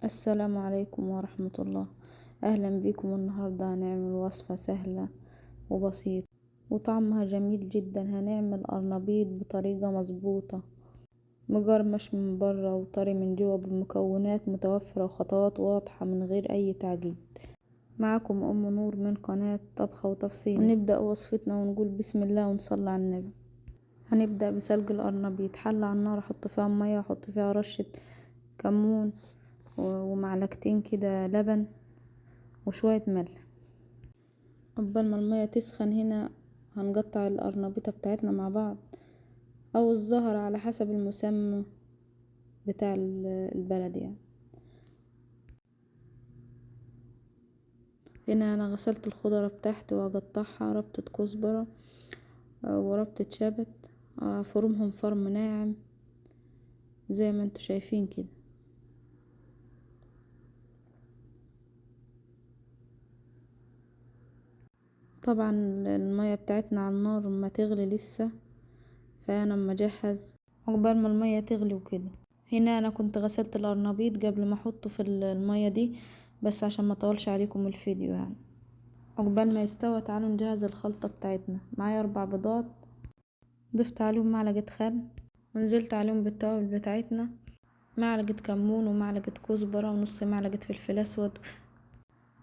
السلام عليكم ورحمة الله. أهلا بكم. النهاردة هنعمل وصفة سهلة وبسيطة وطعمها جميل جدا. هنعمل قرنبيط بطريقة مظبوطة، مقرمش من برا وطري من جوا، بمكونات متوفرة وخطوات واضحة من غير أي تعقيد. معكم أم نور من قناة طبخة وتفصيل. نبدأ وصفتنا ونقول بسم الله ونصلي على النبي. هنبدأ بسلق القرنبيط. حلة على النار، احط فيها مية، احط فيها رشة كمون ومعلقتين كده لبن وشوية ملح. قبل ما المية تسخن هنا هنقطع القرنبيطة بتاعتنا مع بعض، او الزهر على حسب المسمى بتاع البلد يعني. هنا انا غسلت الخضرة بتاعتي وهقطعها، ربطة كزبرة وربطة شبت، افرمهم فرم ناعم زي ما انتوا شايفين كده. طبعا المية بتاعتنا على النار ما تغلي لسه، فانا اما اجهز عقبال ما المية تغلي وكده. هنا انا كنت غسلت القرنبيط قبل ما احطه في المية دي، بس عشان ما اطولش عليكم الفيديو يعني. عقبال ما يستوى تعالوا نجهز الخلطة بتاعتنا. معايا 4 بيضات، ضفت عليهم معلقة خل، ونزلت عليهم بالتوابل بتاعتنا، معلقة كمون ومعلقة كزبرة ونص معلقة فلفل اسود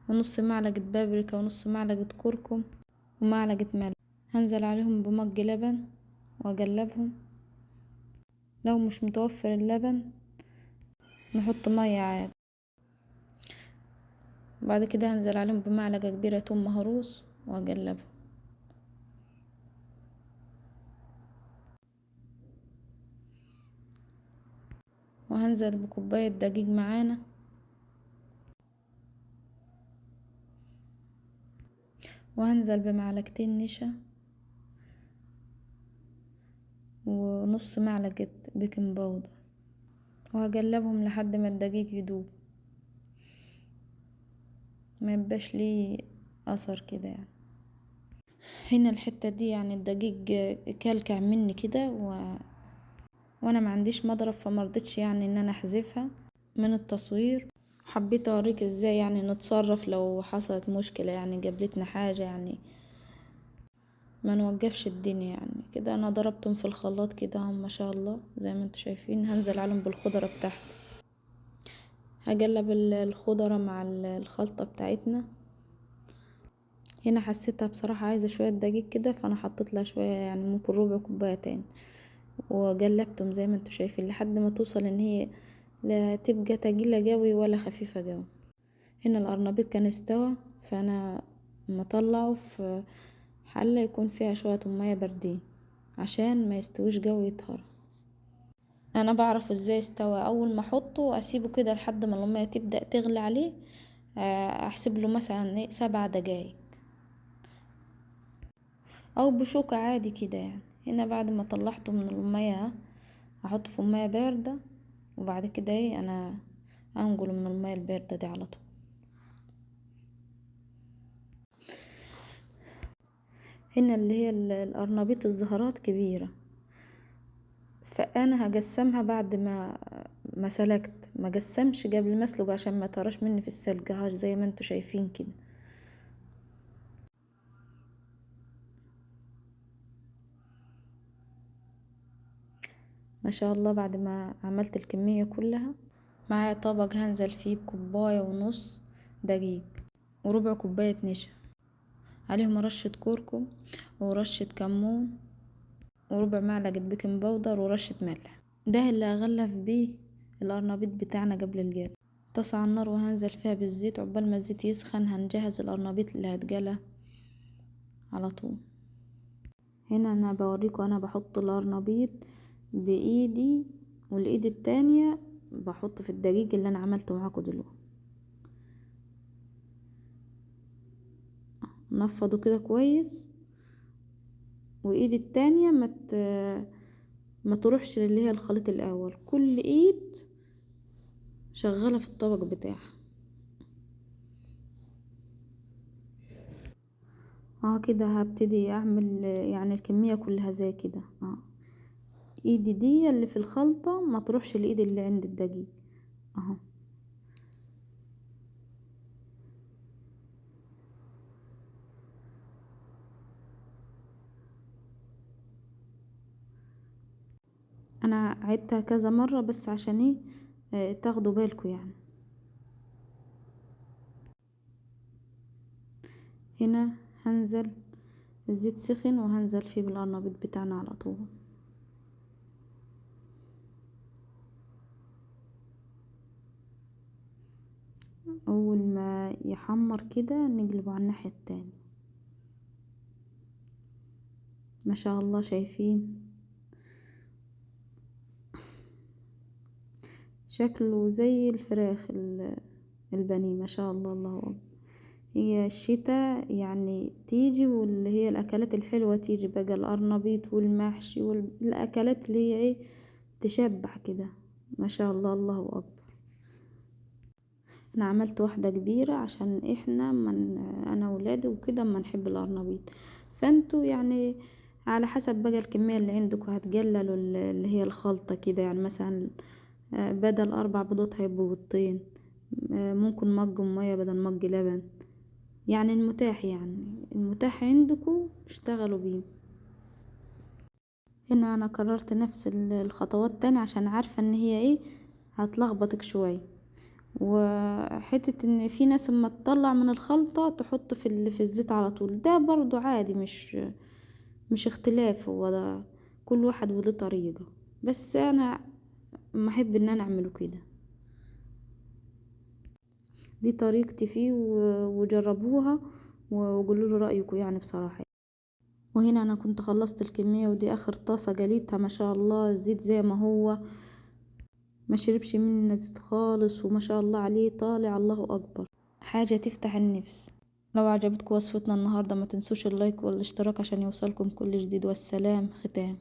ونص معلقة بابريكا ونص معلقة كركم ومعلقة ملح. هنزل عليهم بمج لبن واقلبهم. لو مش متوفر اللبن نحط مية عادي. بعد كده هنزل عليهم بمعلقة كبيرة توم مهروس واقلبهم. وهنزل بكوباية دقيق معانا. وهنزل بمعلقتين نشا ونص معلقة بيكنج باودر، وهقلبهم لحد ما الدقيق يدوب، ما يبقاش ليه اثر كده يعني. هنا الحتة دي يعني الدقيق كلكع مني كده وانا ما عنديش مضرب، فمرضتش يعني ان انا احذفها من التصوير. حبيت اوريك ازاي يعني نتصرف لو حصلت مشكلة، يعني قابلتنا حاجة يعني ما نوقفش الدنيا يعني كده. انا ضربتهم في الخلاط كده اهم ما شاء الله زي ما انتم شايفين. هنزل عليهم بالخضرة بتاعتي، هقلب الخضرة مع الخلطة بتاعتنا. هنا حسيتها بصراحة عايزة شوية دقيق كده، فانا حطيت لها شوية يعني ممكن ربع كوباية تاني، وقلبتهم زي ما انتم شايفين لحد ما توصل ان هي لا تبقى تقيلة قوي ولا خفيفة قوي. هنا القرنبيط كان استوى، فانا مطلعه في حلة يكون فيها شوية مية باردين عشان ما يستويش قوي يطهر. انا بعرف ازاي استوى، اول ما احطه اسيبه كده لحد ما المية تبدأ تغلي عليه، احسب له مثلا 7 دقايق او بشوكة عادي كده يعني. هنا بعد ما طلعته من المية احطه في مية باردة، وبعد كده انا انقله من المية الباردة دي على طول. هنا اللي هي القرنبيط الزهرات كبيرة، فانا هقسمها بعد ما سلقت، ما قسمش قبل ما اسلق عشان ما تهرش مني في السلق زي ما انتوا شايفين كده. ما شاء الله بعد ما عملت الكمية كلها، معايا طبق هنزل فيه بكوباية ونص دقيق وربع كوباية نشا، عليهم رشة كركم ورشة كمون وربع معلقة بيكنج باودر ورشة ملح. ده اللي هغلف بيه القرنبيط بتاعنا قبل القلي. طاسة على النار وهنزل فيها بالزيت، عقبال ما الزيت يسخن هنجهز القرنبيط اللي هتقلى على طول. هنا انا بوريكم انا بحط القرنبيط بايدي، والايد التانية بحط في الدقيق اللي انا عملته معاكم دلوقتي. نفضه كده كويس، وايد التانية ما تروحش للي هي الخليط الاول، كل ايد شغالة في الطبق بتاعها. كده هبتدي اعمل يعني الكمية كلها زي كده. ايدي دي اللي في الخلطة ما تروحش لايد اللي عند الدقيق اهو. انا عدتها كذا مرة بس عشان ايه تاخدوا بالكم يعني. هنا هنزل الزيت سخن وهنزل فيه بالقرنبيط بتاعنا على طول. اول ما يحمر كده نقلبه على الناحية التانية. ما شاء الله شايفين شكله زي الفراخ البانيه، ما شاء الله الله اكبر. هي الشتاء يعني تيجي واللي هي الاكلات الحلوة تيجي بقى، القرنبيط والمحشي والاكلات اللي هي ايه تشبع كده، ما شاء الله الله اكبر. انا عملت واحدة كبيرة عشان احنا من انا وولادي وكده ما نحب القرنبيط، فانتوا يعني على حسب بقى الكمية اللي عندكم هتقللوا اللي هي الخلطة كده. يعني مثلا بدل 4 بيضات هيبقوا بيضتين، ممكن مج مية بدل مج لبن، يعني المتاح، يعني المتاح عندكم اشتغلوا بيه. هنا انا كررت نفس الخطوات تاني عشان عارفة ان هي ايه هتلخبطك شوية، وحتة ان في ناس اما تطلع من الخلطة تحط في الزيت على طول، ده برضو عادي، مش اختلاف، هو ده كل واحد وله طريقة، بس انا ما احب ان انا اعمله كده. دي طريقتي فيه وجربوها وقولوا له رأيكم يعني بصراحة. وهنا انا كنت خلصت الكمية، ودي اخر طاسة جليتها ما شاء الله، الزيت زي ما هو ما شربش مننا زيت خالص، وما شاء الله عليه طالع الله اكبر، حاجة تفتح النفس. لو عجبتكم وصفتنا النهاردة ما تنسوش اللايك والاشتراك عشان يوصلكم كل جديد. والسلام ختام.